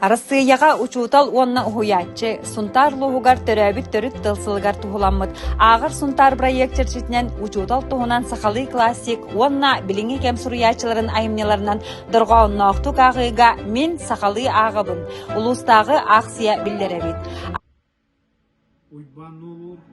Арассыыйаҕа учуутал уонна уһуйааччы Сунтаар улууһугар төрөөбүт төрүт тыл сылыгар туһуламмыт Ааҕар Сунтаар бырайыак чэрчитинэн учуутал туһунан сахалыы классик уонна билиҥҥи кэм суруйааччыларын айымньыларынан дорҕоонноохтук ааҕыыга Мин сахалыы ааҕабын улуустааҕы аахсыйа биллэрэбит. Уйбаан Нуолур.